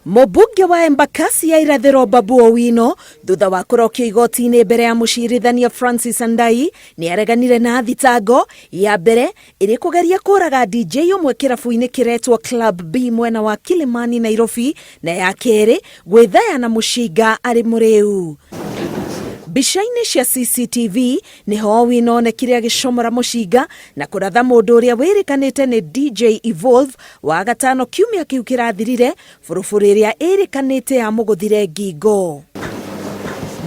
Mũmbunge wa Embakasi ya Irathĩro Babu Owino thutha wa kũrokio igoti-inĩ mbere ya mũcirithania Francis Andai nĩ areganire na thitango ya mbere ĩrĩ kũgeria kũraga DJ ũmwe kĩrabu-inĩ kĩretwo Club B mwena wa Kilimani Nairobi na ya kerĩ gwĩthaya na mũcinga arĩ mũrĩu. Mbica-inĩ cia CCTV nĩho Owino onekire agĩcomora mũcinga na kũratha mũndũ ũrĩa wĩrĩkanĩte nĩ DJ Evolve wa gatano kiumia kĩu kĩrathirire bũrũbũrũ ĩrĩa ĩrĩkanĩte yamũgũthire ngingo.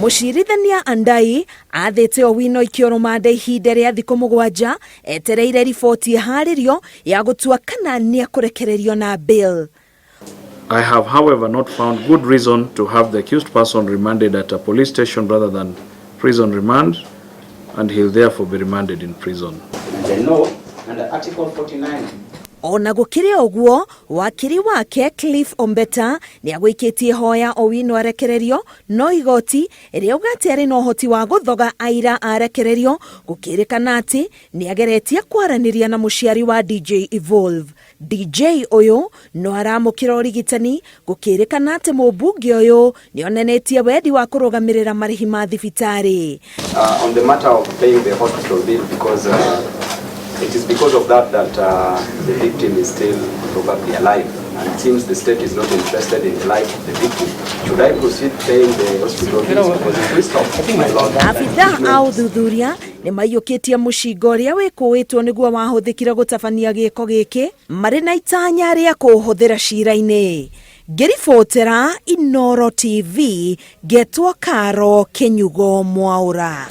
Mũcirithania Andai athĩte Owino aikio rũmande ihinda rĩa thikũ mũgwanja etereire riboti ĩharĩrio ya gũtua kana nĩekũrekererio na bail. I have, however, not found good reason to have the accused person remanded at a police station rather than prison remand, and he'll therefore be remanded in prison. And I know under Article 49 Ona gũkĩrĩ ũguo, wakiri wake Cliff Ombeta nĩ agũikĩtie hoya Owino arekererio, no igoti rĩauga atĩ arĩ na ũhoti wa gũthoga aira arekererio, gũkĩrĩkana atĩ nĩ ageretie kwaranĩria na mũciari wa DJ Evolve. DJ ũyũ no aramũkĩra ũrigitani gũkĩrĩkana atĩ mũmbunge ũyũ nĩ onanĩtie wendi wa kũrũgamĩrĩra marĩhi ma thibitarĩ. On the matter of paying the hospital bill, because it is because of that that the victim is still probably alive, and it seems the state is not interested in the life of the victim. Should I proceed paying the hospital bills? Because if we stop, my lord, Abithaa a ũthuthuria nĩ maiyũkĩtie mũcinga ũrĩa wĩkũĩtwo nĩguo wahũthĩkire gũtabania gĩko gĩkĩ marĩ na itanya rĩa kũũhũthĩra cira-inĩ. Ngĩribotera Inooro TV, ngetwo Karo Kĩnyugo Mwaũra.